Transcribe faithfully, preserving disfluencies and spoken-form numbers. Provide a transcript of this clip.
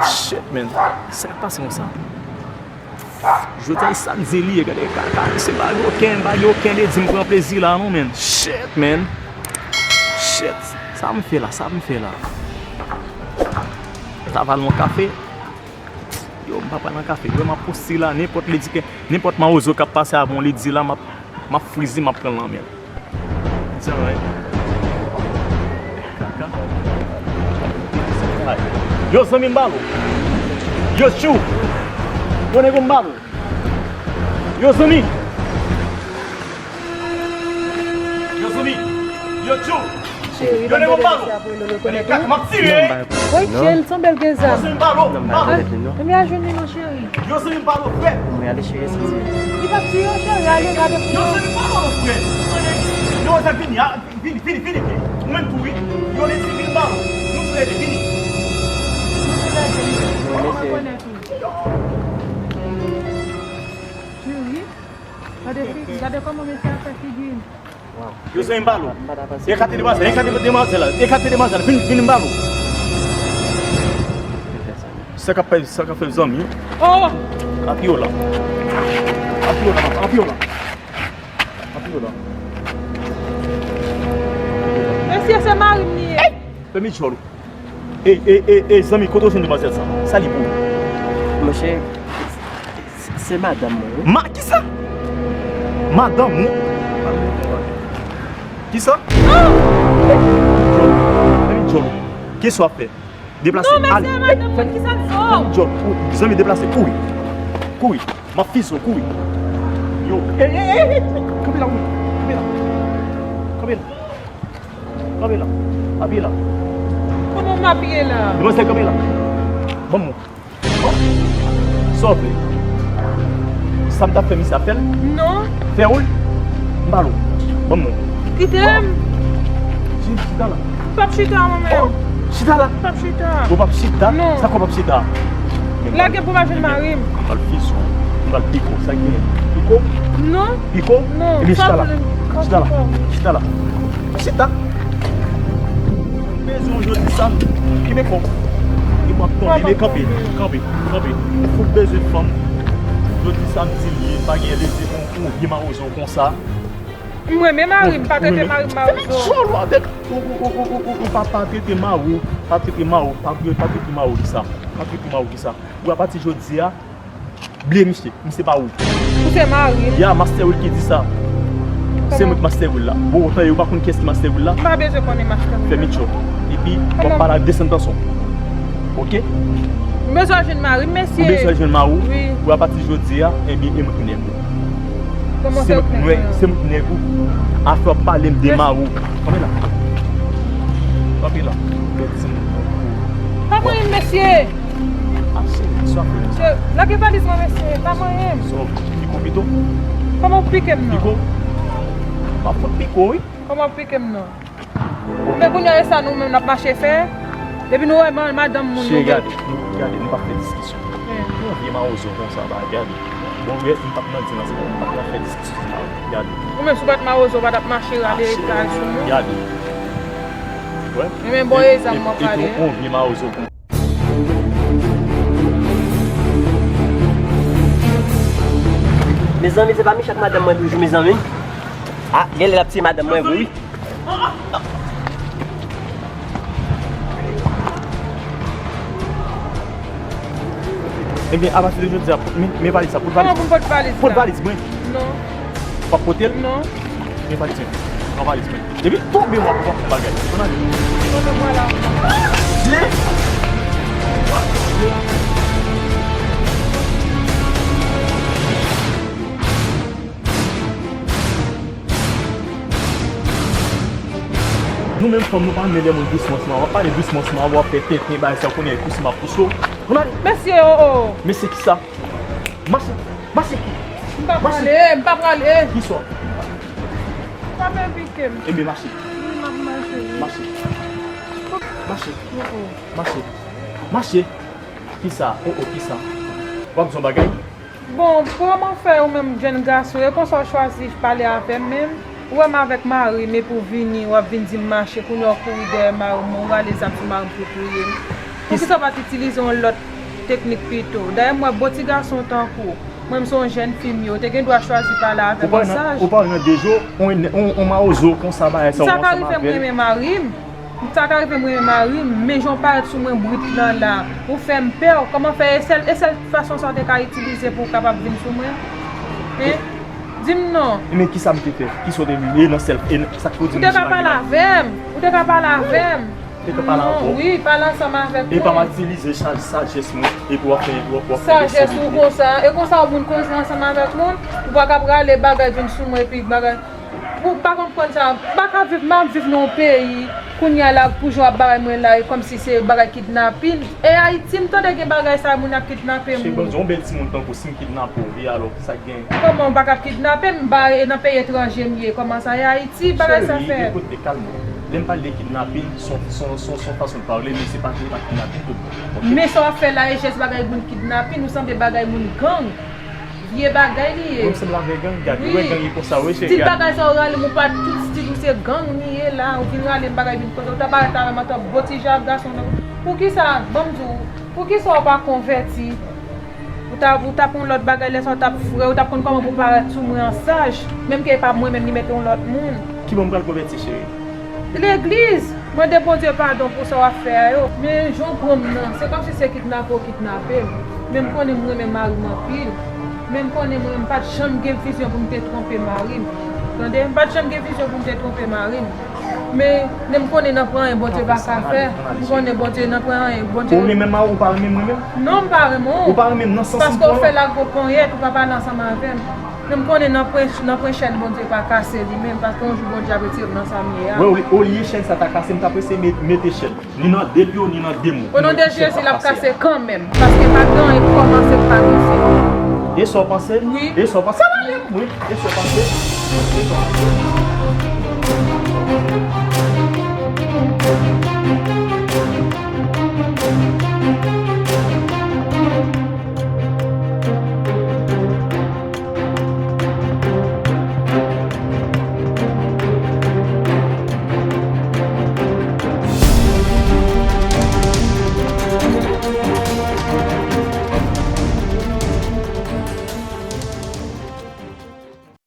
Shit, man. Sa k ap pase konsa? Jodi a, e samdi li ye, gade kaka, misye pa gen okenn, pa gen okenn ledi m pran plezi la non, man. Shit, man. Shit. Sa m fè la, sa m fè la. Sa va nan kafe. Yo, m pa pral nan kafe. Yo, m ap poste la, nenpòt ledi ke, nenpòt mawozo k ap pase avè yon ledi la, m ap, m ap frize, m ap pran l nan men l. It's alright. Kaka. Yo, zanmi m balo. Yo, chou. Yo, nego m balo. Yo, zanmi. Yo, zanmi. Yo, chou. Cheri, yo, nego m balo. Kaka, m ap tire. Woy, cheri, l sanble l gen zam. Yo, zanmi m balo. Balo. Ebyen, al jwenn li non, cheri. Yo, zanmi m balo, frè. Mwen ale, cheri, eskize. Li p ap tiye w, cheri, ale, gade pou yo. Yo, zanmi m balo, frè. Yo, sa vini, a. Vini, vini, vini, vini. Ou menm tou, wi. Yo, leti vin ba ou. Nou tou lè de, vini. Mwen, mesye. Cheri, gade figi, gade kòman mesye a fè figi. Yo, se yon balo. Ekate demwazèl, ekate demwazèl la. Ekate demwazèl la. Vini, vini, m balo. Sa k ap fè, sa k ap fè zanmi. Oh! Apiye w la. Apiye w la, apiye w la. Apiye w la. Mesye, se mari m li ye. Fèmen djòl ou. E, e, e, e, zanmi, kote w jwenn demwazèl sa? Sa li pou ou? Monchè, se, se madanm mwen, wi. Ma, kisa? Madanm ou? Kisa? Fèmen djòl ou. Kisa w ap fè? Deplase. Non, mesye, al. Madanm mwen, kisa l fè w? Djòl, ou, zanmi, deplase, kouri. Kouri. M ap fize w, kouri. Yo, ey, ey, ey, ey, kanpe la, wi. Kanpe la. Kanpe la. Kanpe la. Apiye la. Kòman m apiye la? Demwazèl, kanpe la. Ban m mwen. Oh. Sa w vle? Sa m t ap fè, misye ap fè l? Non. Fè w l? M balo. Ban m non. Kite m. Chita la. P ap chita mwen menm. Oh, chita la. P ap chita. Ou p ap chita? Non. Sa k w p ap chita? Lage pou m al jwenn mari m. M pral fize w. M pral piko. Sa k genyen? Piko? Non. Piko? Non. Ebyen, chita la. Chita la. Chita la. Chita. Bezwen w jodi sa, kenbe kò w. Li p ap tonbe, men kanpe, kanpe, kanpe. Ou fout bezwen fanm. Jodi sa, m di l, li pa gen lezi pou ou vye mawozo konsa. M renmen mari m, pa trete mari m mawozo. Fèmen djòl ou avèk ou, ou, ou pa, pa trete mari w, pa trete mari w, pa, pa trete mari w kisa, pa trete mari w kisa. Ou apati jodi a, bliye misye, misye pa ou. Ou se mari l? Ya, Master Will ki di sa. Se mwen ki Master Will la. Bon, otan yo pa konn kiyès ki Master Will la. M pa bezwen konnen Master Will la. Fèmen djòl ou. Epi, w ap pale ak desann tanson. Oke? M bezwen jwenn mari m, mesye. Ou bezwen jwenn mari w? Wi. Ou apati jodi a, ebyen, e mwen ki nèg ou. Se mwen ki nèg ou. Afè w ap pale m de mari w. Kanpe la. Kanpe la. Bèl timoun. Pa manyen m, mesye. Ah, cheri, sa fè. Lage valiz mwen, mesye. Pa manyen m. Sa w piko pito? Kòman w pike m nan? Piko? M ap fout piko, wi. Kòman w pike m nan? Men kounye a, e sa nou menm n ap mache fè? Depi nou wè ma-, madanm moun nou gen. Cheri, gade, nou, gade, nou pa fè diskisyon. Nou vye mawozo konsa, ba, gade. Bon, rès, m p ap nan di nan sa, m p ap nan fè diskisyon sa, gade. Ou menm, si w pa t mawozo, w pa t ap mache rale kay sou moun. Gade. Wè. E men bon, e zam mwen pale. Epi, yon vye mawozo konsa. Mezanmi, se pa Michak madanm mwen toujou, mezanmi. Ah, genlè l ap tiye madanm mwen vre, wi. Ebyen, apati de jodi a, men, men valiz sa, pot valiz mwen. Kòman pou m pot valiz la? Pot valiz mwen. Non. W ap pote l? Non. Men valiz mwen. Pran valiz mwen. Depi tonbe, w ap, w ap fè bagay. Ann ale. Tonbe, mwen la. Nou menm fanm, nou pa renmen lè moun dousman, w ap pale dousman, w ap fè tenten, bagay sa, w konnen, pouse m ap pouse w. Ann ale. Mesye, oh, oh. Mesye kisa? Mache, mache. M pa prale, m pa prale. Kisa? Pa pike m. Ebyen, mache. Wi, m ap mache, wi. Mache. Mache. Oh, oh. Mache. Mache. Kisa? Oh, oh, kisa? W ap di yon bagay? Bon, kòman fè ou menm jèn gason, e konsa w chwazi pale avè m menm? Ou wè m avèk mari m, epi w vini, w ap vin di m mache, kounye a w kouri dèyè mari m, ou rale zam sou mari m pou touye m. Poukisa w pa t itilize yon lòt teknik pito? Dayè, m wè bon ti gason tankou w, mwen m se yon jèn fi m ye, w te gen dwa chwazi pale avè m an saj. Ou pale nan de zo, on, on, on mawozo konsa, bagay sa, ou ansanm avè l. Sa ka rive m renmen mari m. Sa ka rive m renmen mari m, men jan w parèt sou mwen brit lan la, ou fè m pè. Kòman fè, e sèl, e sèl fason sa w te ka itilize pou w kapab vin sou mwen? Hein? Di m non. E men kisa m te fè? Kisa w te vin? E nan sèl, e nan, sa k fè w di m... Ou te ka pale avè m. Ou te ka pale avè m. Te ka pale avè w. Non, wi, pale ansanm avèk mwen. E pa m itilize sa-, sajès mwen, epi w ap fè, w ap, w ap fè... Sajès ou konsa. E konsa w moun koze ansanm avèk moun? Ou pa ka prale bagay vin sou mwen, epi bagay... Ou pa konprann sa, m pa ka viv, m ap viv nan yon peyi, kounye a la, pou jan w ap bagay mwen la, e kòmsi se bagay kidnapin. E Ayiti, m tande gen bagay sa, moun ap kidnape moun. Cheri, ban m di w, yon bèl timoun tankou w, si m kidnape w, wi, alò, sa k gen? Kòman w pa ka ap kidnape m? M pa nan peyi etranje m ye, kòman sa, e Ayiti, bagay sa fèt? Cheri, ekoute, kalme w. Lè m pale de kidnapin, se yon, se yon, se yon, se yon fason de pale, men se pa, se pa kidnapin tout bon, oke? Men sa w ap fè la, e jès bagay moun kidnapin, ou sanble bagay moun gang. Vye bagay li ye. Ou menm sanble avè gang, gade, ou wè gang e konsa, wi, cheri, gade. Stil bagay sa ou rale m, ou pa tout stil ou se gang li ye la, ou vin rale m bagay vin koze, ou ta parèt avè m antan bon ti jan ak gason nan. Poukisa, ban m di w, poukisa ou pa konvèti? Ou ta, ou t ap yon lòt bagay, lè sa ou t ap frè, ou t ap konn kòman pou parèt sou mwen an saj, menm ke e pa mwen menm li mete yon lòt moun. Kibò m pral konvèti, cheri? Legliz! Mande Bondye padon pou sa w ap fè a yo. Men jan w pran m nan, se kòmsi se kidnape w kidnape m. Men m konnen m renmen mari m anpil. Men m konnen mwen, m pa t janm gen vizyon pou m te twonpe mari m. Tande, m pa t janm gen vizyon pou m te twonpe mari m. Men, men m konnen nan pran anyen Bondye pa ka fè. M konnen Bondye nan pran anyen, Bondye... Ou renmen mari w, ou pa renmen mwen menm? Non, m pa renmen w. Ou pa renmen m nan sans m pran w? Paske w fè l ak gwo ponyèt, ou pa pale ansanm avè m. Men m konnen nan pwen, nan pwen chèn Bondye pa kase li menm, paske yon jou Bondye ap retire m nan sa m ye a. Wè, olye, olye chèn sa ta kase, m t ap eseye met-, mete chèn. Ni nan de pye w, ni nan de men w. O non de Jezi, l ap kase kanmenm, paske pa gen anyen ki kòmanse k pa gen fen. E sa w panse? Wi. E sa w panse? Sa va menm. Wi, e sa w panse? E sa w panse?